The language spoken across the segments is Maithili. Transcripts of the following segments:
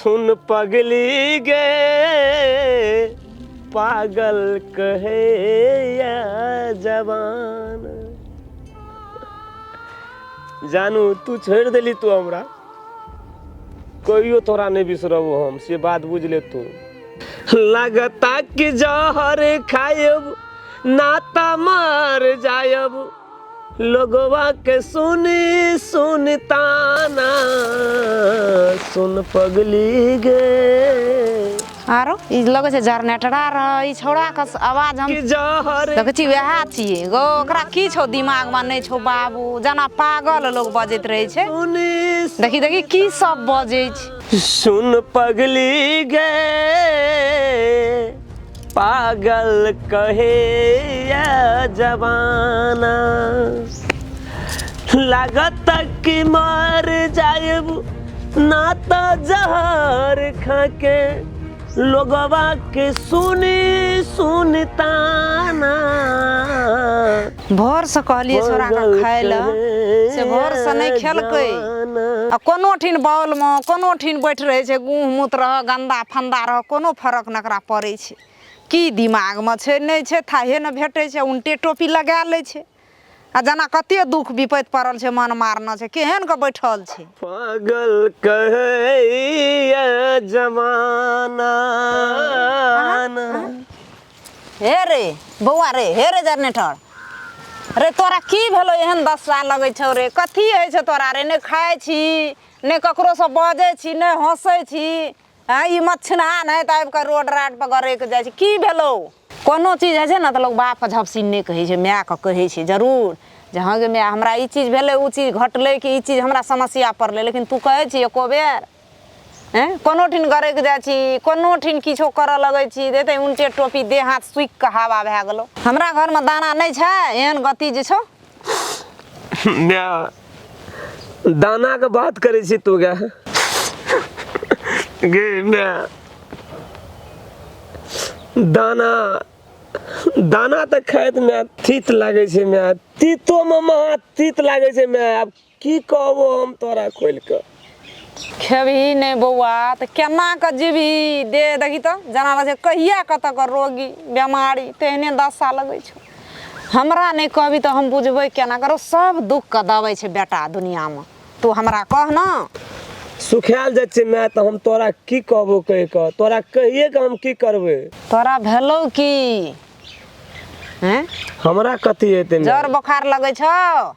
सुन पगली गे पागल कहे या जवान। जानू तू छोड़ि देली तू हमरा, कहियो तोरा नहि बिसरबो हम, से बात बुझ ले तू। लगता कि जहर खायब नाता मार जायब, लोगवा के सुनी सुन ताना, सुन पगली गे। आरो ई लगै छै जनरेटरा रहै, ई छौड़ाके आवाज हम कि जहर देखै छी वएह छियै गो। ओकरा की छौ दिमागमे नहि छौ बाबू, जेना पागल लोग बजैत रहै छै। सुनी देखी देखी की सब बजै छै। सुन पगली गे पागल कहे या जमाना, लागत कि मर जायब ना त जहर खाके, लोगवा के सुनी सुन ताना। भोरसँ कहलियै छौड़ाके खाय लए, से भोरसँ नहि खेलकै। आ कोनो ठिन बॉलमे कोनो ठिन बैठ रहै छै, गूँह मूत रह गन्दा फन्दा रह, कोनो फरक नहि एकरा पड़ै छै। की दिमागमे छै नहि छै थाहे नहि भेटै छै, उल्टे टोपी लगा लै छै। आ जेना कते दुख विपत्ति पड़ल छै, मन मारने छै, केहन के बैठल छै। पागल कहैया जमाना। हे रे बौआ रे, हे रे जनरेटर रे, तोरा की भेलो एहन दशा लगै छौ रे? कथी होइ छौ तोरा रे? नहि खाइ छी, नहि ककरोसँ बजै छी, नहि हँसै छी। हँ ई मच्छिनहा नहि तऽ आबि कऽ रोड राड पर गरकि जाइ छै। की भेलौ? कोनो चीज होइ छै ने तऽ लोक बापके झपसी नहि कहै छै, मायके कहै छै जरूर जे हँ गे माय, हमरा ई चीज भेलै, ओ चीज घटलै, कि ई चीज हमरा समस्या पड़लै। लेकिन तू कहै छी एको बेर? हँ कोनो ठिन गरकि जाइ छी, कोनो ठिन किछो करऽ लगै छी, देतै उनटे टोपी, देह हाथ सुखि कऽ हवा भए गेलौ। हमरा घरमे दाना नहि छै, एहन गति जे छौ। माय, दानाके बात करै छी तू गे? गे माय, दाना दाना तऽ खाइत माय तीत लागै छै माय, तीतोमे महा तीत लागै छै माय। आब की कहबो हम तोरा खोलि कऽ? खेबही नहि बौआ तऽ केना कऽ जीबही? दे देखी तऽ जेना लगै छै कहिया कतऽ के रोगी बेमारी तेहने दशा लगै छौ। हमरा नहि कहबी तऽ हम बुझबै केना करो? सब दुखके दबाइ छै बेटा दुनिआँमे, तू हमरा कह ने। सुखायल जाइ छै माय, तऽ हम तोरा की कहबो कहि कऽ? तोरा कहिए कऽ हम की करबै? तोरा भेलौ की? हैं हमरा कथी हेतै माय? जर बोखार लगै छौ?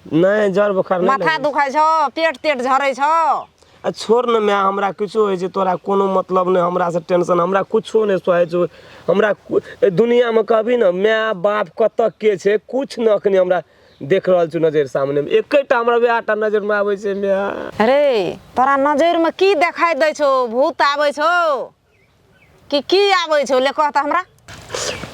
नहि, जर बोखार नहि। माथा दुखाइ छौ? पेट तेट झरै छौ? आ छोड़ ने माय, हमरा किछो होइ छै तोरा कोनो मतलब नहि। हमरा से टेंशन हमरा कुछो नहि सोहाइ छौ। हमरा एहि दुनियामे कहबी ने माय बाप कतऽ के छै, कुछ ने अखनी हमरा देख रहल छु नजर सामने मे, एकेटा हमरा वएह टा नजर मे आबै छै माय। अरे तोरा नजर मे की देखाइ दै छौ? भूत आबै छौ कि की आबै छौ? ले कह तऽ हमरा।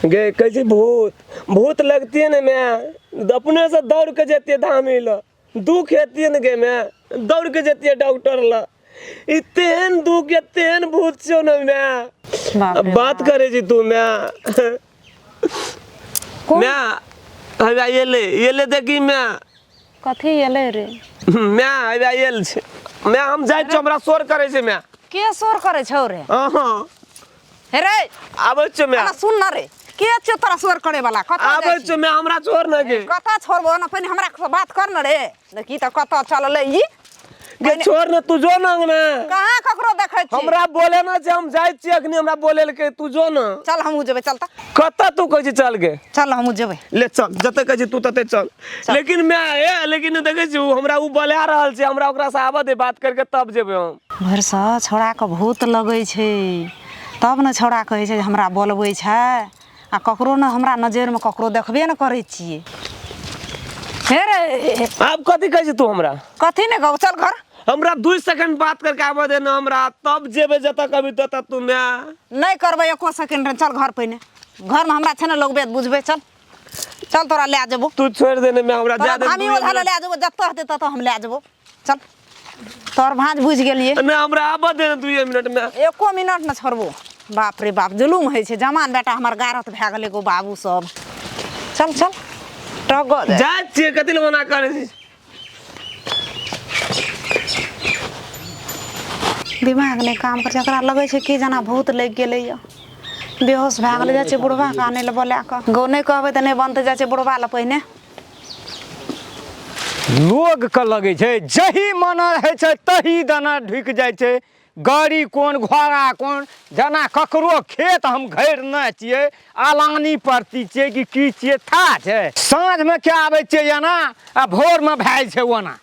गे कहै छै भूत भूत लगतियै ने माय, अपने से दौड़ के जैतियै धामी लऽ। दुख हेतियै ने गे माय, दौड़ के जैतियै डॉक्टर लऽ। ई तेहन दुख या तेहन भूत छौ ने माय। बाप रे। बात करै छी तू माय? कोन? माय हवा एलै एलै, देखी माय। कथी एलै रे? माय हवा एल छै माय, हम जाइ छियौ, हमरा शोर करै छै माय। के शोर करै छौ रे? अहाँ। हे रे। आबै छियौ माय। अरे सुन न रे, के छौ तोरा शोर करे वाला? कतऽ आबै जाइ छी? छियौ माय, हमरा छोड़ न गे। कतऽ छोड़बो न? पहिने हमरा से बात कर न रे। देखी तऽ कतऽ चललै ई। गे छोड़ न, तू जो न अंगना। कहाँ ककरो देखै छी? हमरा बोले न छै, हम जाइ छियै अखनी, हमरा बोलेलकै, तू जो न। चल हमहूँ जेबै, चल तऽ। कतऽ तू कहै छी चल गे? चल हमहूँ जेबै। ले चल, जते कहै छी तू तते चल। लेकिन माय हे, लेकिन देखै छी ओ हमरा ओ बोला रहल छै, हमरा ओकरा से आबऽ दे बात करके, तब जेबै हम। भरिसँ छौड़ाके भूत लगै छै तब ने छौड़ा कहै छै जे हमरा बोलबै छै, आ ककरो ने हमरा नजरिमे ककरो देखबे ने करै छियै। हे रे। आब कथी कहै छी तू हमरा? कथी ने कहू, चल घर। हमरा 2 सेकंड बात करके आबऽ दे ने हमरा, तब जेबै जतऽ कभी ततऽ तू माय। नहि करबै एको सेकंड, चल घर पहिने। घरमे हमरा छै ने लगबै बुझबै, चल चल तोरा लए जेबो। तू छोड़ि दे ने माय, हमरा तोरा जा दे। धामी ओझा लए जेबो, जतऽ हेतै ततऽ हम लए जेबो, चल। तोहर भाँज बुझि गेलियै। नहि, हमरा आबऽ दे ने 2 मिनट मे। एको मिनट ने छोड़बो। बाप रे बाप, जुलुम होइ छै। जमान बेटा हमर गारत भए गेलै गो बाबू सब। चल चल टग जाइ छियै, कथी लए मना करै छी? दिमाग नहि काम करै छै एकरा। लगै छै कि जेना भूत लागि गेलैए, बेहोश भए गेलै। जाइ छै बुढ़बाके आनै लए बोला कऽ। गौ नहि कहबै तऽ नहि बनतै। जाइ छै बुढ़बा लए पहिने। लोगके लगै छै जही मना होइ छै तही दाना ढुकि जाइ छै। गाड़ी कोन, घोड़ा कोन, जेना ककरो खेत हम घेरने छियै, अलानी परती छियै कि की छियै, था छै। साँझमे के आबै छियै एना आ भोरमे भए जाइ छै ओना।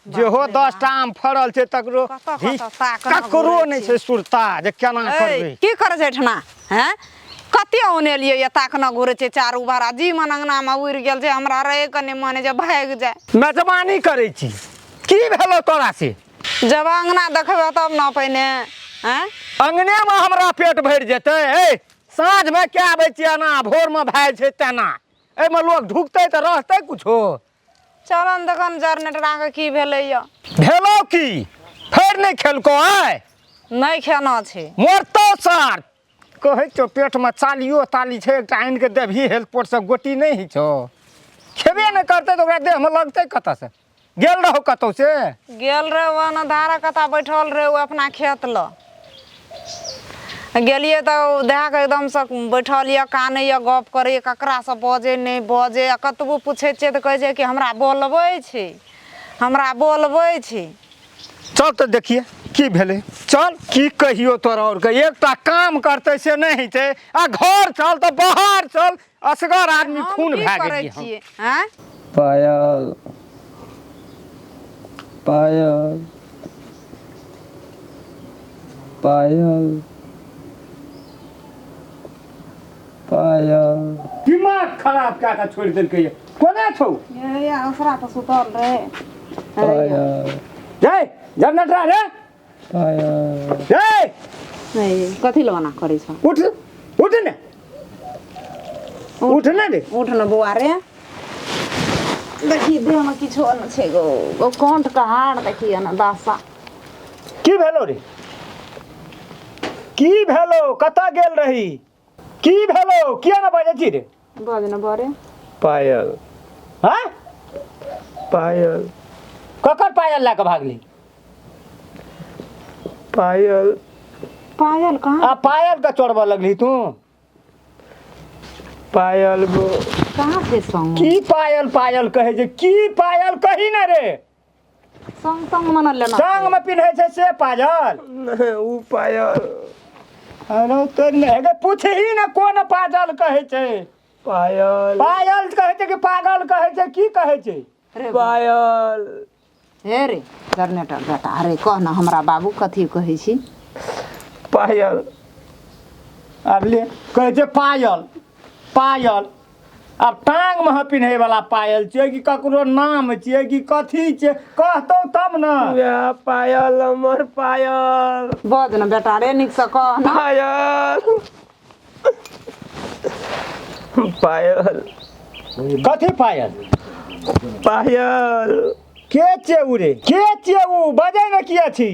जेहो 10टा आम फड़ल छै तकरो कतऽ कतऽ ताकऽ ककरो घुरै नहि छियै। छै सुरता जे केना करबै। की करै छै एहिठिना? हैं, कते औनेलियै ये, ताकना घुरै छै चारू भरा। जी मन अंगनामे उड़ि गेल छै। हमरा रहै के नहि मन जे भागि जाय। मेजबानी करै छी। की भेलो तोरा से? जब अंगना देखबै तब ने पहिने। हैं, अंगनेमे हमरा पेट भरि जेतै? ए, साँझमे के आबै छियै एना, भोरमे भए जाइ छै तेना। एहिमे लोक ढुकतै तऽ रहतै कुछो? चलन देखन जरनेटरा के की भेलैया। भेलो की? फेर नहि खेलको आइ? नहि खेना छै। मरतौ सार। कहै छौ पेटमे चालियो ताली छै, एकटा आनि कऽ देबही हेल्थ पोर्टसँ गोटी, नहि होइ छौ। खेबे नहि करतै तऽ ओकरा देहमे लगतै कतऽसँ? गेल रहौ कतहु से? गेल रहे ओ ने धारा कता बैठल रहे ओ अपना खेत लऽ गेलियै तऽ ओ दए कऽ एकदमसँ बैठल यऽ, कानैए, गप करैए, ककरासँ बजै नहि बजै। आ कतबो पूछै छियै तऽ कहै छै कि हमरा बोलबै छै, हमरा बोलबै छै। चल तऽ देखिए की भेलै। चल, की कहियो तोरा और के, एकटा काम करतै से नहि होइ छै। आ घर चल तऽ बाहर चल, असगर आदमी हम खून की भए करै गेलियै हम। छियै? आँय, पायल, पायल, पायल, पायल। दिमाग खराब कए कऽ छोड़ि देलकै। कोना छौ? ओसरा तऽ सुतल रहे। पायल। जय जनरेटर रे। पायल। जय। कथी लए ओना करै छौ? उठ, उठ ने, उठ ने रे। उठ ने बौआ रे। देखी, देहमे किछो नहि छै गो। गो कंठ के हार देखिए ने दासा। की भेलो रे? की भेलो? कतऽ गेल रही? की भेलो? किया ने बजै छी रे? बज ने बरे। पायल। हाँ? पायल। ककर पायल लए कऽ भागली? पायल। पायल कहाँ? आ पायल के चोरबऽ लगली तू? पायल गो। कहाँ छै संग? की पायल पायल कहै छै? की पायल कही ने रे। संग तंग मन लेना। संग में पिन्है छै से पायल? नहि, उ पायल। अरे तो नहि गे, पूछही ने कोन पायल कहै छै। पायल। पायल कहै छै कि पागल कहै छै, की कहै छै? रे पायल। हे रे जनरेटर बेटा, अरे कह ने हमरा बाबू, कथी कहै छी? पायल। आब ले, कहै छै पायल पायल। आब टांग मे पिन्है वाला पायल छियै कि ककरो नाम छियै कि कथी छियै? कहतौ तब ने। वएह पायल, हमर पायल। बज ने बेटा रे, नीकसँ कह ने। पायल, पायल। कथी पायल? पायल। के छियै उ रे? के छियै उ? बजै ने किया छी?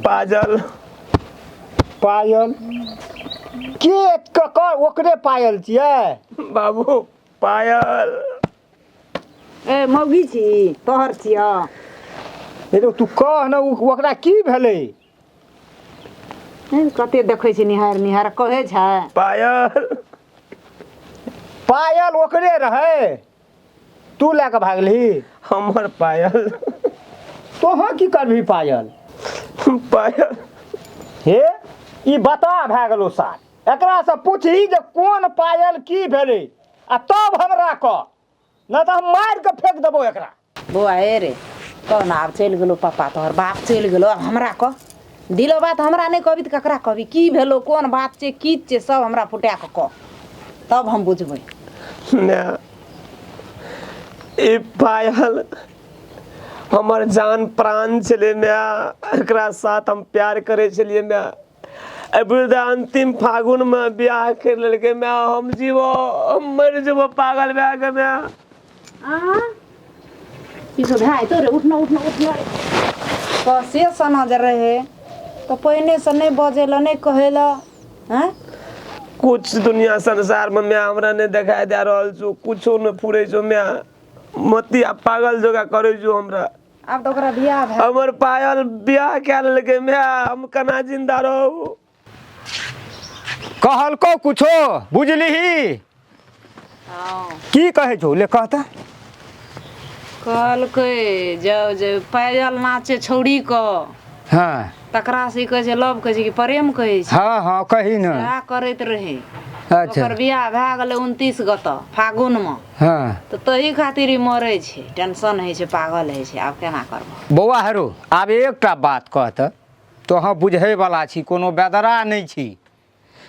पाजल। पायल के ककर? ओकरे पायल छियै? बाबू, पायल। ए मौगी छी तोहर छियऽ? रे तू कह ने, ओकरा की भेलै? कते देखै छी निहार निहार कहै छै। पायल। पायल ओकरे रहै, तू लए कऽ भागलही? हमर पायल। तोहँ की करबही पायल? पायल। हे, ई बता भए गेलौ सार। एकरासँ पूछही जे कोन पायल, की भेलै, आ तब हमरा कह, नहि तऽ हम मारि कऽ फेक देबौ एकरा। बौआ हे रे, कह ने। आब चलि गेलौ पापा, तोहर बाप चलि गेलौ। आब हमरा कह, दिलो बात हमरा नहि कहबी तऽ ककरा कहबी? की भेलौ, कोन बात छै, की छै, सब हमरा फुटा कऽ कह, तब हम बुझबै। ने ई पायल हमर जान प्राण छलै माय। एकरा साथ हम प्यार करै छलियै माय। एहि वृद्धा अंतिम फागुनमे बियाह करि लेलकै माय। हम जीबो, हम मरि जेबो पागल भए के माय। किछो भए जेतौ रे। उठना, उठना, उठना रे। तऽ से सना जे रहै तऽ पहिनेसँ नहि बजै लए, नहि कहै लए? आँय, कुछ दुनिया संसारमे माय हमरा नहि देखाइ दए रहल छौ। कुछो नहि फुरै छौ माय। मती आ पागल जोगा करै छौ हमरा। आब तऽ ओकरा बियाह भए हमर पायल बियाह कए लेलकै माय, हम केना जिंदा रहू? कहलको कुछो बुझलिही? हँ। की कहै छौ ले कहता। कहलकै जाउ जे पायल नाचे छौड़ी क हँ तकरा से ई कहै छै लव कहै छै कि प्रेम कहै छै। हँ हँ कही ने। सएह करैत रहै। अच्छा। ओकर बियाह भए गेलै 29 गत फागुनमे। हँ। तऽ तही खातिर ई मरै छै, टेंशन होइ छै, पागल होइ छै। आब केना करबै? बौआ हेरो, आब एकटा बात कहतऽ, तोहाँ बुझैवला छी, कोनो बेदरा नहि छी।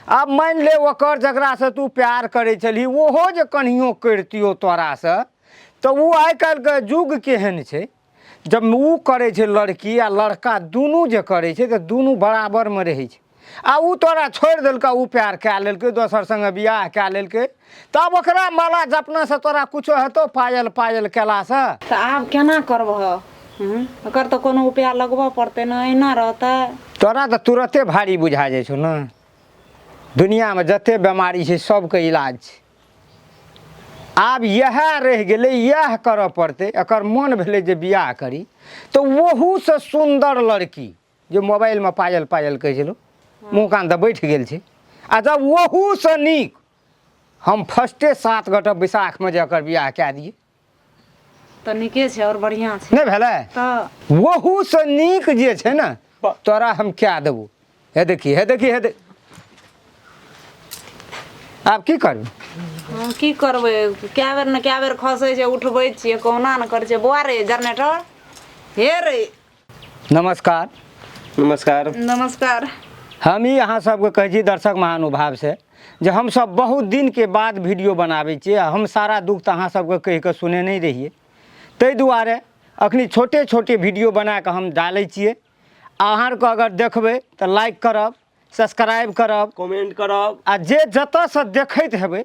आब मानि ले ओकर जकरासँ तू प्यार करै छलही ओहो जे कनियो करितियो तोरासँ, तऽ ओ आइ काल्हिके युग केहन छै, जब ओ करै छै लड़की आ लड़का दुनू जे करै छै तऽ दुनू बराबरमे रहै छै। आ ओ तोरा छोड़ि देलकै, ओ प्यार कए लेलकै, दोसर सङ्गे बियाह कए लेलकै, तब ओकरा माला जपनासँ तोरा कुछो हेतौ पायल पायल केलासँ? तऽ आब केना करबह? ओकर तऽ कोनो उपाय लगबऽ पड़तै ने, एहिना रहतै? तोरा तऽ तुरते भारी बुझा जाइ छौ ने। दुनियामे जते बेमारी छै सबके इलाज छै। आब इएह रहि गेलै, इएह करऽ पड़तै। एकर मन भेलै जे बियाह करी, तऽ ओहूसँ सुन्दर लड़की जे मोबाइलमे पायल पायल कहै छलहुँ, मुँह कान तऽ बैठ गेल छै। आ जब ओहूसँ नीक हम फर्स्टे 7 गोटे बैसाखमे जे एकर बियाह कए दियै तऽ नीके छै आओर बढ़िआँ छै। नहि भेलै? तऽ ओहूसँ नीक जे छै ने तोरा हम कए देबौ। हे देखी, हे देखी, हे देख। आब की करबै? हम की करबै? कए बेर ने कए बेर खसै छै, उठबै छियै, कहुना ने करै छै। बौआ रे जनरेटर, हे रे। नमस्कार। नमस्कार। नमस्कार। हम ई अहाँ सबके कहै छी दर्शक महानुभावसँ जे हमसब बहुत दिनके बाद वीडियो बनाबै छियै, आ हम सारा दुःख तऽ अहाँ सबके कहिकऽ सुनेने रहियै, ताहि दुआरे अखनी छोटे छोटे वीडियो बनाकऽ हम डालै छियै। अहाँ आरके अगर देखबै तऽ लाइक करब, सब्सक्राइब करब, कमेंट करब, आ जे जतऽसँ देखैत हेबै,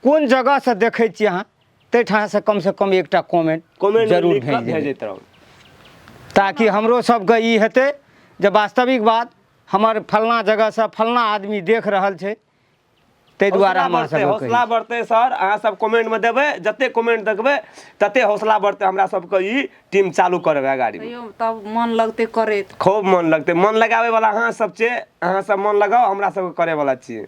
कोन जगहसँ देखै छियै अहाँ, ताहिठामसँ कमसँ कम एकटा कमेंट कमेंट जरूर भेज देबै, भेजैत रहू, ताकि हमरो सबके ई हेतै जे वास्तविक बात हमर फलना जगहसँ फलना आदमी देख रहल छै। ताहि दुआरे हम अहाँ सबके कहै हौसला बढ़तै सर, अहाँ सब कमेंटमे देबै, जते कमेंट देखबै तते हौसला बढ़तै हमरा सबके ई टीम चालू करबै अगाड़ी। तब मन लगतै करैत, खूब मन लगतै। मन लगाबै वाला अहाँ सब छै, अहाँ सब मन लगाउ, हमरा सबके करे वाला छियै।